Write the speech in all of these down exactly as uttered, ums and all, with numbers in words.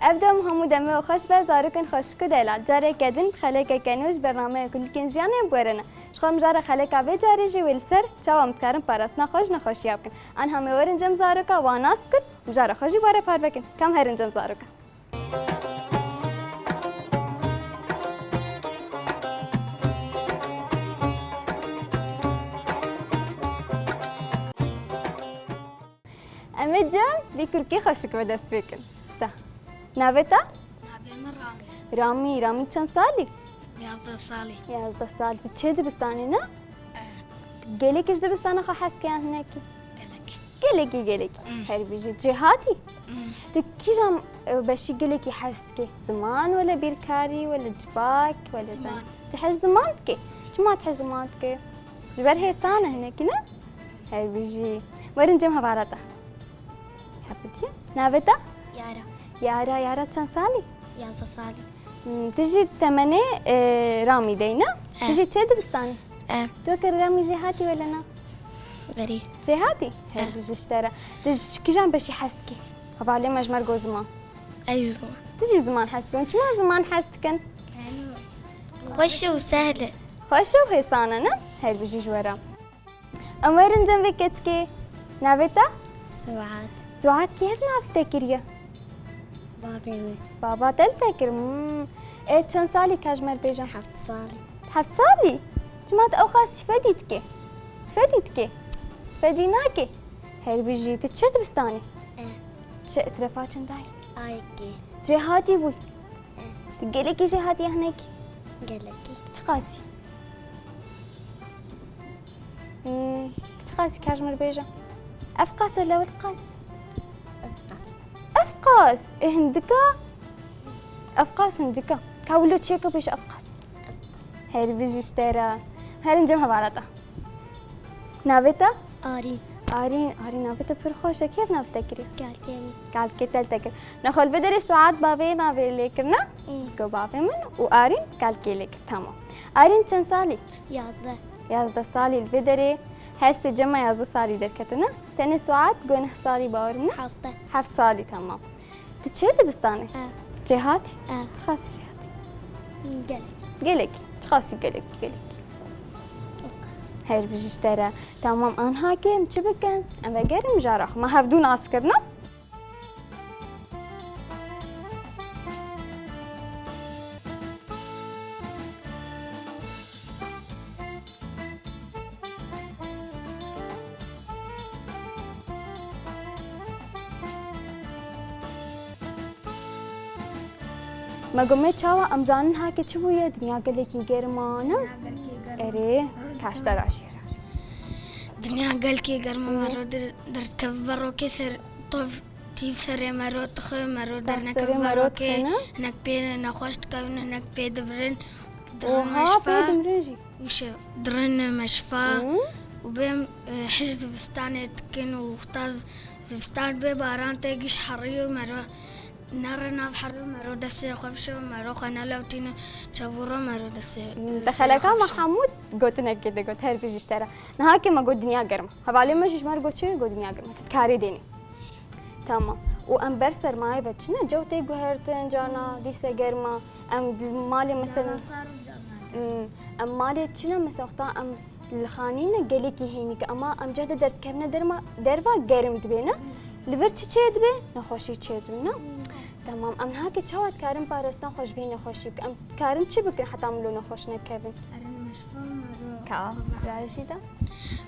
Ev dem hemû demê we xweş be, zarokên xweşik û delal. Careke din bi xelekeke nû ji bernameya Kulîlkên Jiyanê em bi we re ne. Ji xwe mijara xeleka vê carê jî wê li ser çawa em dikarin parastina xwe ji nexweşiya bikin. An hemê werin cem zaroka wan nas bikin, mijara xwe jî bi we re parve kin. Kam herin cem zaroka. Em ê cem vî kurkê xweşik ve dest pê kin. İşte. Navê te? Navê min Ramî. Ramî, Ramî çend salî? Yazdeh salî. Yazdeh salî. Tu çi dibistanê ne? Evet. Gelekî ji dibistana xwe hez ke yan hinekî? Gelek. Gelekî, gelekî. Hmm. Her bijî. Cêhatî? Hmm. Tu kîjan, e, beşî gelekî hez dikî? Ziman wele bîrkarî wele civak wele Ziman. Zan-, tu hez ziman dikî? Çima tu hez ziman dikî? Ji ber hêsan e hinekî ne? Her bijî. Werin cem hevala te. Hepitiye. Navê te? Yara. Yara, Yara çend salî? Yazdeh salî. Hmm, tu jî temenê, e, Ramî dey ne? E. Tu jî çi dibistanî? E. Tu weke Ramî jêhatî wele na? Berî. Jêhatî? E. Her bijî ji te re. Tu ji kîjan beşî hez dikî? Hevalê me ji me re got ziman. Ez ziman. Tu jî ziman hez dikin. Çima ziman hez dikin? Xweş e û sehl e. Xweş e û hêsan e ne? Her bijî ji we re. Em werin cem vê keçikê. Navê te? Suat. Suat, kê hev nav te kiriye? Bavê min. Baba te li te kir. Hmm. Ê, çend salî ka ji me re bêje? Heft salî. Heft salî? Çima tu ew qas fedî dikê? Fedî dikê? Fedî nakê? Her bijî, tu çi dibistanî? E. Çi etrafa çendayî? Ayekê. Cêhatî bûyî? E. Tu gelekî jêhatî hinekî? Gelekî. Çi qasî? Hmm, çiqas kar ji min re bêje? Ev qas e, lewil qas. Ev qas. Ev qas. Ê hindika. Ev qas hindika. Ka wilo çêke pêş ev qas. Her bijî ji te re. Herin cem hevala te. Navê te? Arîn. Arîn, Arîn, navê te pir xweş e. Kê nav te kiriye? Kalkê min. Kalkê te li te kir. Nexwe li vê derê Suat bavê navê lê kirine? Hmm. Go bavê min û Arîn kalkê lê kir. Tamam. Arîn çend salî? Yazdeh. Yazdeh salî li vê derê. Her sê cema yazdeh salî derketine. Tenê Suat go neh salî bawer min e? Heft. Heft salî, tamam. Tu çi dibistanê? E. Cêhatî? E. Çiqas cêhatî? Gelek. Gelek. Çiqas gelek, gelek. Her bijî ji te re. Tamam, anha ke em çi bikin? Em vegerin mijara xwe. Me hevdû nas kirine. Me got me çawa em zanin hake çi bûye? Dinya gelekî germ a, ne? Dinya gelkê germ a. Erê, kaşta raşî. Dinya gelkê germ a, me ro der-, derdikeve berokê ser tov tîv serê me ro dixwe, me ro dernekeve berokê, hinek pê nexweş dikevin, hinek pê dibrin, dirin meşfa. Oha, pê dibrin jî. Wişe dirin meşfa û bêm, e, hij zivistanê dikin û wexta z-, zivistan bê baran tê giş herî û mero nere nav herî û mero destê xwe bişe û mero xwe nelewtîne çavûro mero destê. Te xeleka me hemû gotinekê de got, her bijî ji te re. Niha ke me got dinya germ. Hevalê me jî ji me re got çi? Got dinya germ. Tu dikarê dênî. Tamam. Û em ber sermayê ve çi ne? Cew tê guhertin, carna dîse germa. Em di malê mesela. Carna sar û carna germ. Hmm. Em malê çi ne mesela wexta em li xanî ne gelekî hênîk e. Ama em ceh de derdikevine derma, derva germ dibe ne? Hmm. Li vir çi çê dibe? Nexweşî çê dibe ne? Hmm. Tamam. Em niha ke çawa dikarin parastina xwe ji vê nexweşî bikin? Em dikarin çi bikin heta em lo nexweş nekevin? Erin meşfa mero. Ka, rajî de.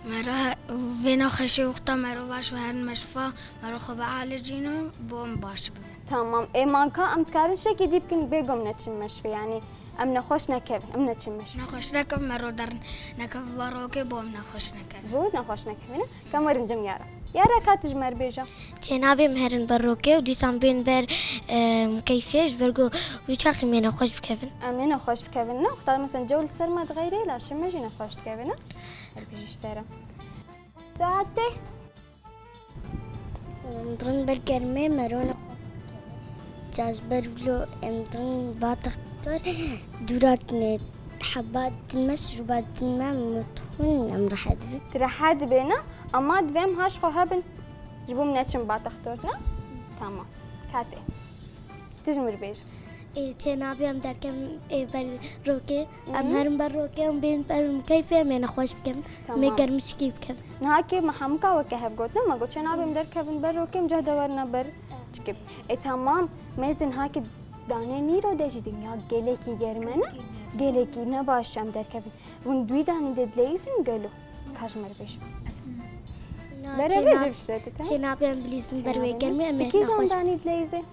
Mero he-, vê nexweşê wexta mero baş ve herin meşfa. Mero xwe bialicînin û bo em baş bibin. Tamam. Ê manka em dikarin şekî dî bikin bêgom neçin meşvê, yanî em nexweş nekevin, em neçin meşvê. Nexweş nekevin, mero derin nekevin berokê bo em nexweş nekevin. Bo nexweş nekevin. Ka em werin cem Yara. Yara ka tu ji me re bêje. Çênabê em herin berokê û dîsan bên ber, em, keyfê ji ber ku wî çaxî em ê nexweş bikevin. Em ê nexweş bikevin, ne? Wexta mesela cew li ser me dixeyre, laşê me jî nexweş dikevin, ne? Her bijî ji te re. Saetê. Em dirin ber germê mero nexweş dikevin. Ca ji ber wilo em dirin ba textor dûra tine heba din me, şuruba din me, em dixwin em rehet dibin. Tu rehet dibê ne? Ama divê em ha ji xwe hebin. Ji bo em neçin ba textor ne? Tamam. Katê. Tu ji min re bêje. Ê, çênabê em derkevin, ê, ber rokê. Em Hı hı. herin ber rokê, em bên ber keyfê, em ê nexweş bikevin. Em ê Tamam. germişkî bikevin. Niha kê me hemûka weke hev got, ne? Me got, çênabê em derkevin ber rokê, em ceh de werine ber çikê. Ê, tamam. Mêzin ha kê danê nîro de jî dinya gelekî germ e, ne? Gelekî ne baş e em derkevin. Hûn duî danî de dileyîzin gelo? Ka ji me re bêje. Na, Bere çêna-, bêje bişte, te? çênabê em bilîzin ber wê Çênabê germê, em ê Ti kîjan nexweş danî dileyîzê?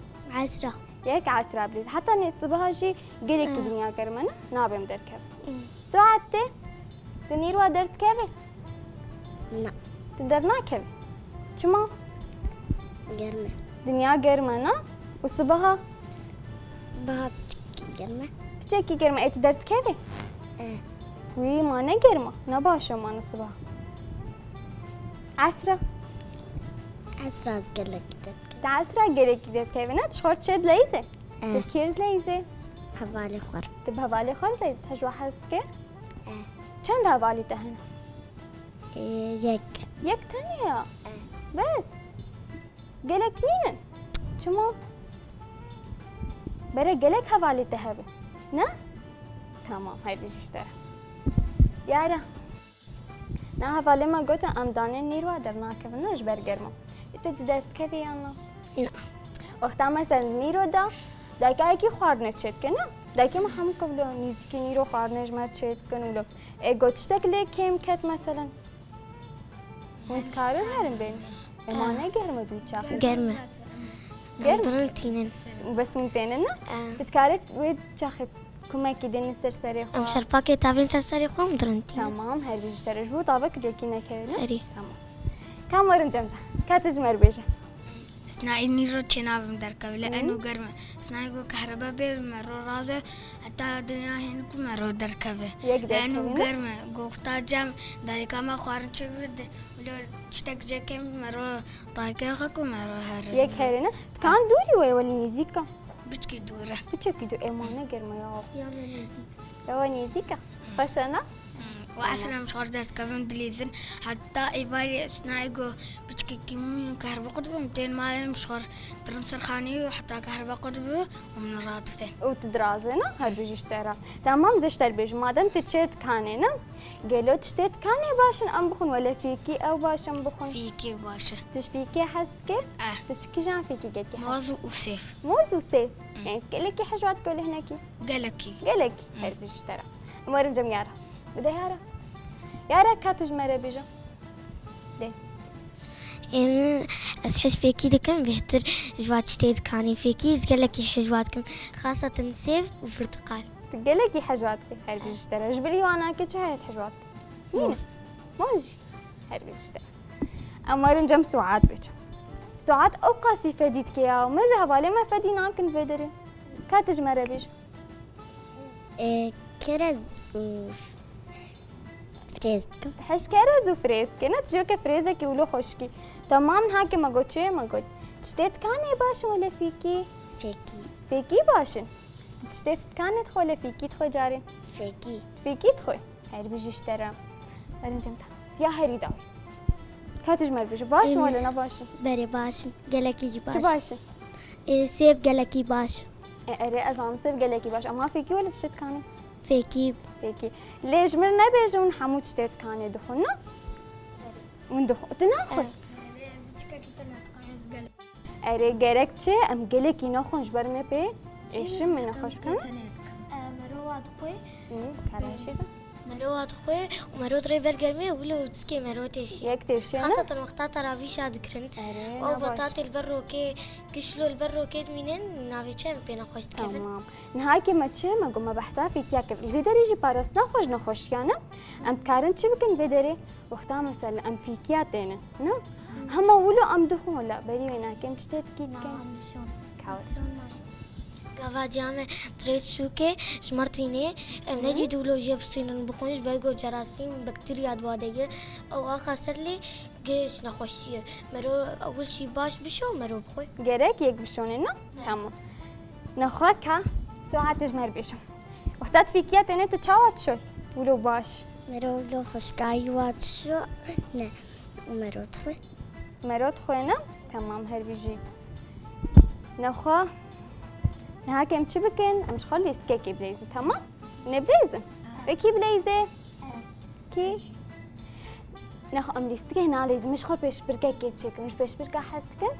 Esra. Yek esra bilîz. Heta nê sibaha jî gelekî Hmm. dinya germ e, ne? Nabê em derkevin. Hmm. Saet tê? Tu nîrwa derdikevî? Na. Tu dernakevî? Çima? Germ e. Dinya germ e, na? Û sibaha? Sibaha piçekî germ e. Piçekî germ e. Ê, tu derdikevî? E. Wî ma ne germ e. Ne baş e ma ne sibaha. Esra. Esra ez gelekî derdikevim. Te esra gelekî derdikevî, ne? Tu ji xwe re çi dileyîzê? E. Tu kî re dileyîzê? Hevalê xwe re. Tu bi hevalê xwe re dileyîzê? Te ji we hez dike? E. Çend hevalî te hene? Ê, yek. Yek tenê ya? E. Bes. Gelek nînin? Çima? Bere gelek hevalê te hebe. Ne? Tamam, her bijî ji te re. Yara. Na hevalê me gotin, em danê nîrwa dernakevin, ne ji ber germa. Ê, tu derdikevî yan na? Na. Wexta mesela nîro de, dakikayekî xwarinê çêdike, ne? Dakika me hemû kevlo nîzikî nîro xwarinê ji me çêdikin û lo. Ê, got tiştek lê kêm ket mesela. Hûn dikarin herin bên? Ê, ma ne germ e dû çaxê? Germ e. Germ? Em dirin tînin. Bes hûn tênin, ne? Em. Tu dikarî wê çaxê kumekî dênî ser serê xwe? Em şerpakê tavên ser serê xwe em dirin tînin. Tamam, her bijî ji te re. Ji bo tavek cekî nekevin, ne? Erê. Tamam. Kam werin cem te. Ka tu ji me re bêje. Sina ê nîro çênabim derkeve, lê Hı. eno germ e. Sina ê ku kehrebe bê, me ro raze, heta dinya hênik me ro derkeve. Yek Lê eno derkeve, ne? germ e. Goxta cem, dayika me xwarin çêbir de, wilo tiştek cekêm me ro dayika xwe ku me ro here. Yek here, ne? Kan dûrî we, welî nêzîk e. Biçkî dûr e. Biçkî dûr, ê ma ne germ e ya. Ya me nêzîk. Ewa nêzîk e. Xweş e, na? Hmm, û Tamam. eslen em ji xwe re derdikevin dilîzin. Heta êvarê sinayê ku biçkekî min kehrebe qut bû, em tên malê em ji xwe re dirin ser xanî û heta kehrebe qut bû û min radixin. Û tu dirazê, na? Her bijî ji te re. Tamam, ez ji te re bêjim. Madem tu çê dikanê, ne? Gelo tiştê dikanê baş in em bixwin, wele fêkî ew baş in bixwin? Fêkî baş e. Tu ji fêkî hez dikî? Eh. Tu ji kîjan fêkî gelekî hez? Moz û sêv. Moz û sêv. Hmm. Ê, gelekî hejwat dike wele hinekî? Gelekî. Gelekî. Hmm. Her bijî ji te re. Em werin cem Yara. Bide Yara. Yara, ka tu ji me re bêje. Dê. Ê min, ez hej fêkî dikim, bêhtir ji va tiştê dikanî. Fêkî ez gelekî hejwa dikim. Xaseten sêv û pirtiqal. Tu gelekî hejwa dikî, her bijî ji te re. Ji bilî wana ke çi heye hejwa dikî? Moz. Moz jî. Her bijî ji te re. Em werin cem Suat bêje. Suat ew qasî fedî dike ya. Me zî hevalê me fedî nakin vê derê. Ka tu ji me re bêje. Ê, kerez û firêz dikim. Hej kerez û firêz dike. Ne tu jî weke firêzekî wilo xweşikî. Temam, niha ke me got çi? Me got tiştê dikanê baş in wele fêkî? Fêkî. Fêkî baş in. Tiştê dikanê dixwe wele fêkî dixwe carê? Fêkî. Fêkî dixwe. Her bijî ji te re. Werin cem te. Ya herî dawî. Ka tu ji me re bêje. Baş in Ê, wele ne baş in? Berê baş in. Gelekî jî baş. Çi baş in? Ê, sêv gelekî baş. E, erê, ez zanim sêv gelekî baş. Ama fêkî wele tiştê dikanê? Fêkî. Fêkî. Lê ji min nebêje hûn hemû tiştê dikanê dixwin, ne? Hûn dixwin. Tu naxwin? Erê, biçikekî te nedikanê ez gelek. Erê, gerek çi? Em gelekî nexwin ji ber me pê êşin, min nexweş bikin. Te nedikan. E, merova dixwe. Hı, karaşê de. Merova dixwe û mero dirê ber germê wilo û diskê mero têşî. Yek têşî ne? Xaseten wexta teravîşa dikirin. Erê, Ew ne baş. betatê li ber rokê, kişlo li ber rokê dimînin, navê çi em pê nexweş dikevin. Tamam. Niha ke me çi? Me got me behsa fêkiya kir. Li vê derê jî parastina xwe ji nexweşiya ne? Em dikarin çi bikin vê derê? Wexta mesela em fêkiya tênin, ne? Hema wilo em dixwin, wela berî wê nakêm tiştê dikî dikin. Kawir. Gava ciya me dirê sûkê ji me re tînê, em Hı. necî dûlo jê bistînin bixwin, ji ber ku cerasîm, bakterya di wa de ye. Ew axa ser lê giş nexweşî ye. Mero ewil şî baş bişo, mero bixwe. Gerek yek bişonê, ne? Tamam. Nexwe ka, Suat ji me re bêje. Wexta tu fêkiya têne tu çawa dişoy? Wilo baş. Mero wilo xweşkayî wa dişo, ne. Û mero dixwe. Mero dixwe ne? Temam, her bijî. Nexwe. Niha ke em çi bikin? Em ji xwe lîstikekê bileyzin, tamam? Hûn ê bileyzin? Wê kî bileyze? Kî? Nexwe em lîstikê naleyzin, min ji xwe pêşbirkekê çêkim. Ji pêşbirka hez dikin?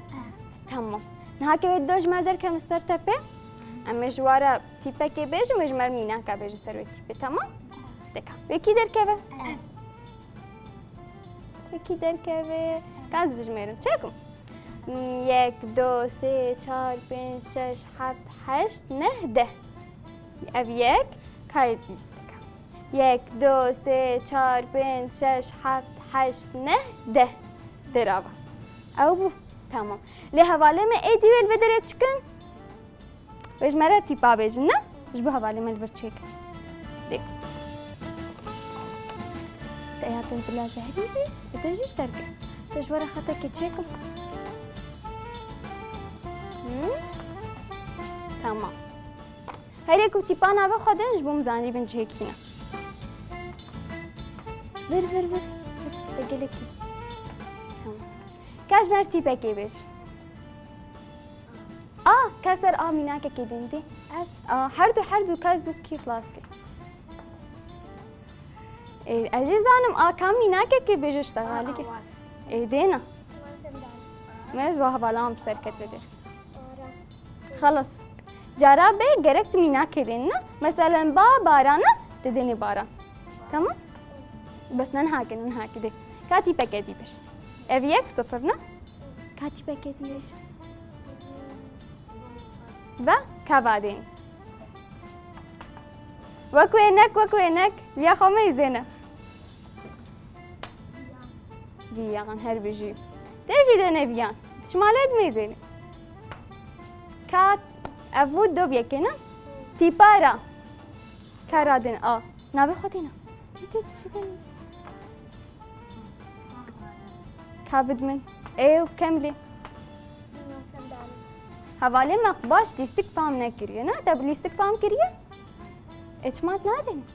Tamam. Niha ke wê do ji me derkevin ser tepê, em ê ji we re tîpekê bêjin, wê ji me re mînaka bêjin ser wê tîpê, tamam? Deka. Wê kî derkeve? Wê kî derkeve? Ka ez dijmêrim. Çêkim. Yek, do, sê, çar, pênc, şeş, heft, heşt, neh, deh. Ev yek, kayê lîstika. Yek, do, sê, çar, pênc, şeş, heft, heşt, neh, deh. Derava. Ew bû. Tamam. Lê hevalê me êdî wê li vê derê çi kin? Wê ji me re tîpa bêjin, ne? Ji bo hevalê me li vir çêk. Dê. Te ya tu bila zehrî bî, tu jî ji derke. Tu ji we re xetekê çêkim. Hı? Tamam. Herê ku tîpa navê xwe din, ji bo min zanîbin cihekî ne. Vir, vir, vir. Vir. Te gelekî. Tamam. Ka ji me re tîpekê bêjin. A, ka ser a mînakekê din dê. Ez, a, her du, her du ka zû kî xilas kir. Ê, ez jî zanim, a ka mînakekê bêje ji te xalî kir. Ê, dêna. Me ez wa hevala min bi ser ket vê der. Xelas. Cara bê gerek tu mînakê dênî ne. Meselen ba, baran e, tu dênê baran. Tamam? Bes ne niha ke, ne niha ke dê. Ka tîpekê dî bêj. Ev yek sifir ne? Ka tîpekê dî bêj. Ve ka vadên. Wek wênek, wek wênek. Viya xwe meyzêne. Viyan, her bijî. Te jî dene viyan. Şima lê dimeyzêne. Ka, ev bû do bi yekê ne? Tîpa ra. Ka radin a. Navê xwe têna. Çi tê, çi tê? Ka bid min. Ê, û kemlî. Hevalê me baş lîstik fam nekiriye, ne? Te bi lîstik fam kiriye? Ê, çima tu nadin?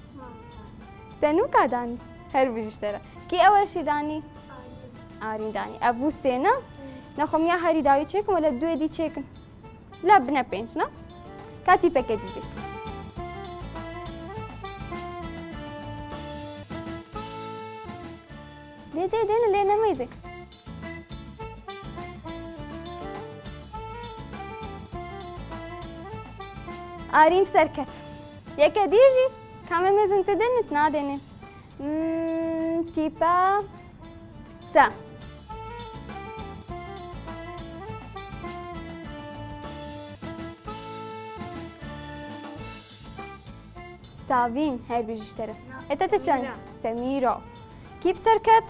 Te nûka danî. Her bijî ji te re. Kî ew eşî danî? Arîn danî. Ev bû sê ne? Nexwe min ya herî dawî çêkim, wele duê dî çêkim. La bine pênc ne? Ka tîpekê dî bêj. Dê, dê, dê, lê nemeyzê. Arîn serket. Yeke dî jî, ka me mezin tu dênî, tu nadênî. Hmm, tîpa se. Savîn, her bijî ji te re. Ê, te, te çend? Semîra. Semîra. Kî bi ser ket?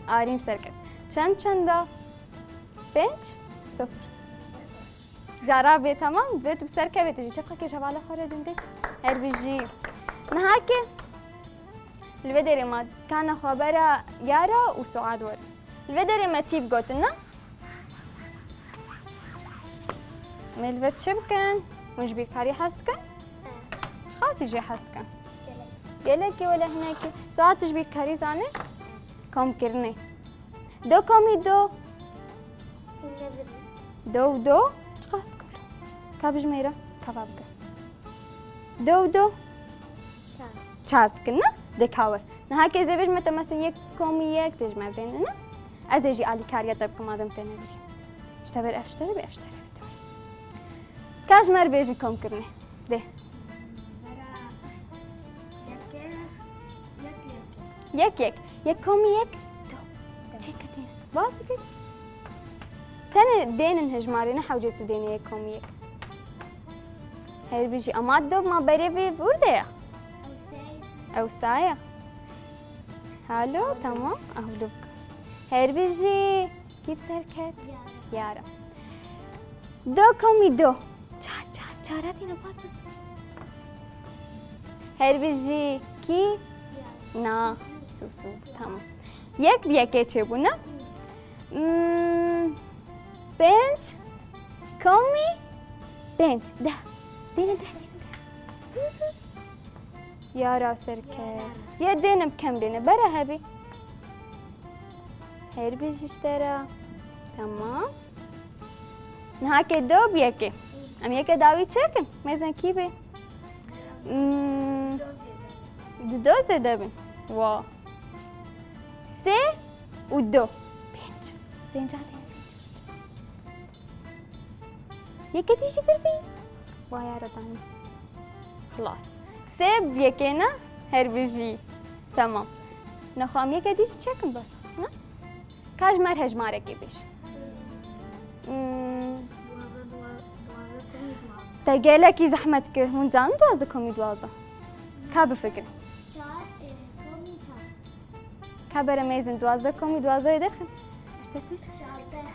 Arîn bi ser ket. Çend çend e? Pênc? Sifir. Cara bê, temam. Vê tu bi ser kevê tu jî. Çepqekê ji hevalê xwe re din dê. Her bijî. Niha ke li vê derê ma kana xwe bera Yara û Suad werin. Li vê derê me tîp gotin, ne? Em ê li vir çi bikin? Hûn ji bîrkarî hez dikin? Xasî jê hez dikin. Gelekî wele hinekî. Suad, tu ji bîrkarî zanî? Komkirinê. Do komî do. Do û do. Çiqas dikor. Ka bijmêre, ka va bike. Do û do. Çar. Çar dikin, ne? Dê ka wir. Niha ke ez ê bêjime te mesela yek komî yek, tê ji me bêne, ne? Ez ê jî alîkariya te bikim, madem te nevirî. Ji te ber ev ji te re bê, ev ji te re bê. Ka ji me re bêjî komkirinê. Dê. Bera yek, yek, yek. Yek yek. Yek komî yek. Do. Çêketîne. Bas dikî. Tenê dênin hejmarê, ne hewce tu dênê yek komî yek. Her bijî. Ama do ma berê vê vûr de ya. Ew sa ye. Halo, tamam. Ahuluk. Her bijî. Kî bi ser ket? Yara. Yara. Do komî do. Çar, çar, çar, hadi ne bas. Her bijî kî? Yara. Na. Su, su. Tamam. Yek bi yekê çêbû, ne? Hmm, pênc komî pênc. Deh. Dene deh. Su, su. Yara serke. Ye dênim kem dêne. Bera hebî. Her bijî ji te re. Tamam. Niha ke do bi yekê. Em yeke dawî çêkin. Mêzin kî bê? Hmm, di do zêde bin. Wa. Sê û do. Pênc. Pênca tên. Yeke dî jî vir bî. Wa yara danî. Xilas. Sê bi yekê ne, her bijî. Tamam. Nexwe em yeke dî jî çêkin bes. Ne? Ka ji me re hejmarekê bêje. Hmm. Te gelekî zehmet kir. Hûn zanin duwazdeh komî duwazdeh? Ka bifikirin. Çar, e, komî çar. Ka bere mêzin duwazdeh komî duwazdehê derxin. Çazdeh.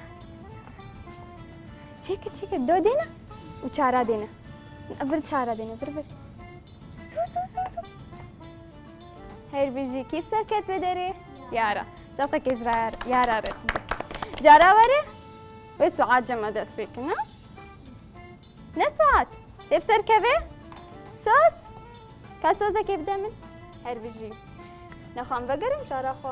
Çêkir, çêkir. Do dêne û çara dêne. Vir çara dêne, vir, vir. Su, su, su, su. Her bijî kî serket vê derê? Yara. Desteke ji ra-, Yara re. Cara were? Wê Suat cema dest pê kin, ha? Ne Suat? Tê bi ser kevê? Soz? Ka sozekê bide min? Her bijî. Nexwe em vegerin cara xwe.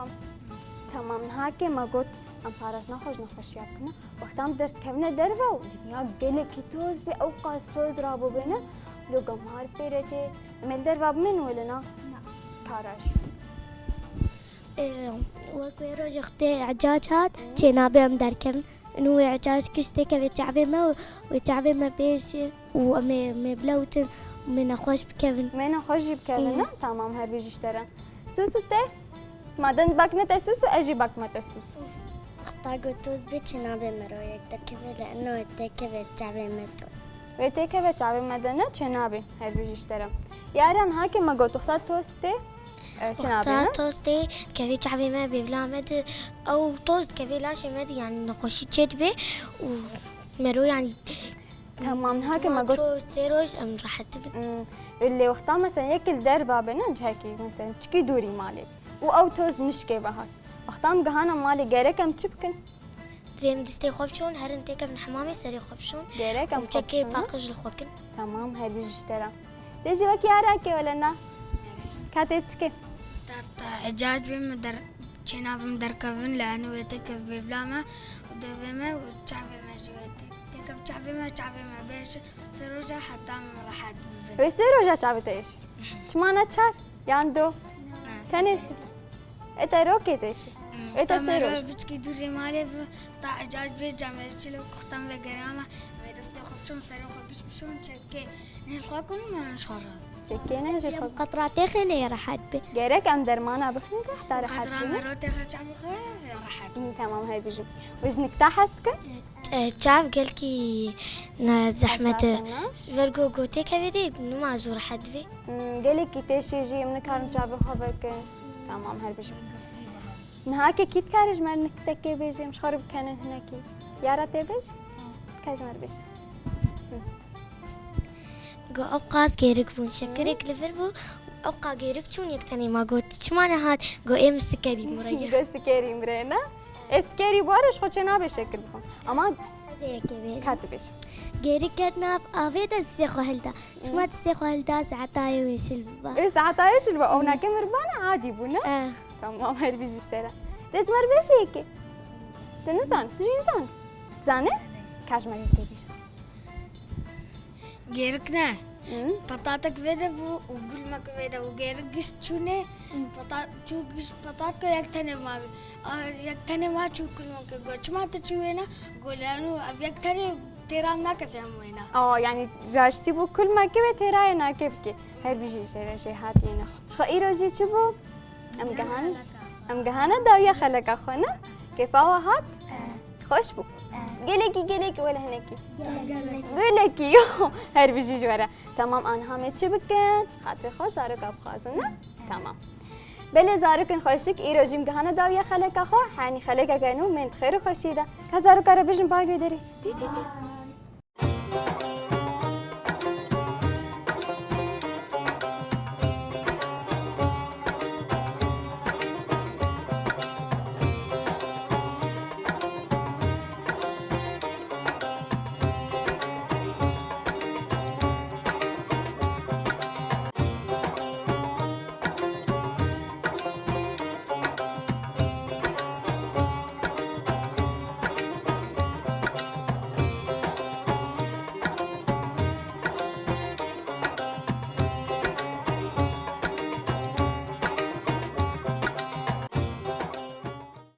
Tamam, niha ke me got em parastina xwe ji nexweşiya bikine. Wexta em derkevine derve û dinya gelekî toz bê, ew qas toz rabûbêne. Lo gemar pê re tê. Em ê li derva bimên wele na? Na. Kara jî. Ê, wek wê rojê xwe tê ecac hat, çê nabe em derkevin. Û wê ecac giş têkeve çavê me û wê çavê me bêje û em ê, em ê bilewtin û em ê nexweş bikevin. Em ê nexweş jî bikevin, ne? Tamam, her bijî ji te re. Sûsû te? Ma din bakne te Sûsû, ez jî bakme te Sûsû. Wexta got toz bê çê nabe me ro yek derkeve lê eno wê têkeve çavê me toz. Wê têkeve çavê me de ne çê nabe, her bijî ji te re. Yara niha ke me got wexta toz tê, e, çê nabe, ne? Wexta toz tê, kevê çavê me bê bila me de, ew toz kevê laşê me de, yanî nexweşî çê dibe û me ro yanî Tamam, niha ke me got. Sê roj em rehet dibin. Hmm, lê wexta mesela yek li derva be, ne cihekî mesela çikî dûrî malê û ew toz nişkê ve hat. Wexta em gihana malê gerek em çi bikin? Divê em distê xwe bişon, herin têkevin hemamê serê xwe bişon. Gerek em xwe çekê bişon, ne? Paqij li xwe kin. Tamam, her bijî ji te re. Dê jî wek Yara ke wele na. Ka tê çikê? Ta, ta ecac bê me der, çêna bim derkevin, lê eno wê têkev bê bila me û devê me û çavê me jî wê tê-, têkev çavê me, çavê me bêje sê roja heta min rehet bibe. Wê sê roja çavê te êşî? Çima ne çar? Yan do? Tenê sê. Ê te rokê têşî. Hmm, ê te sê roj. Biçkî dûrê malê bi ta ecac bê camê çilo kuxtan ve gerama. Em ê destê xwe bişon, serê xwe giş bişon, çekê nêl xwe kun û me ji xwe re. Çekê ne ji xwe. Qetratê xênê rehet be. Gerek em dermana bixin ke heta rehet bîne. Qetra me ro têxe çavê xwe rehet. Hı, tamam, her bijî. Û ji nikta hez dikin? E, çav gelkî ne zehmet e. Zehmet e, ne? Ji ber ku gotê kevê dê nima zû rehet divê. Hmm, gelekî têşê jî em nikarin çavê xwe vekin. Tamam, her bijî. Niha ke kî dikare ji me re niktekê bêje, em ji xwe re bikene hinekî. Yara tê bêj? Ka ji me re bêje. Hı. Go ew qas gêrik bûn, şekirek li vir bû, ew qa gêrik çûn yek tenê ma got, çima nehat? Go ê min sikerî min re ye. Go sikerî min re ye, ne? Ê sikerî bû, were ji xwe çê nabe şekir bixwin. Ama ez ê yekê bêjim. Ka tu bêj. Gêrik ket nav avê de distê xwe hilda. Çima distê xwe hilda, saeta yê wê şil biba. Ê, saeta yê şil biba. Ew nake mirvana adî bû, ne? Eh. Tamam, her bijî ji te re. Dê ji me re bêjî yekê. Tu nizan, tu jî nizan. Zanî? Ka ji me re yekê bêjî. Gêrik ne. Hı? Patatek vê de bû û gulmek vê de bû. Gêrik gişt çûnê, pata-, çû gişt patatke yek tenê ma. A, yek tenê ma çû gulmek got. Çima tu çû wêna? Got, lê eno ev yek tenê têra nake, em wêna. A, yanî raştî bû kulmekê ve têrayê nake bike. Her bijî jê re jêhatiyê nexwe. Xwe îro jî çi bû? Em gihane, em gihane dawiya xeleka xwe, ne? Kêfa we hat? Xweş bû? Gelekî, gelekî, wele hinekî. Gelekî. Gelekî, yo. Her bijî ji we re. Temam, aniha em ê çi bikin? Xatirê xwe zaroka bixwazin, ne? Temam. Belê zarokên xweşik, îro jî em gihane dawiya xeleka xwe, henî xelekeke nû, em ê di xêr û xweşiyê de. Ka zaroka re bijin bay wê derê. Tê, tê, tê.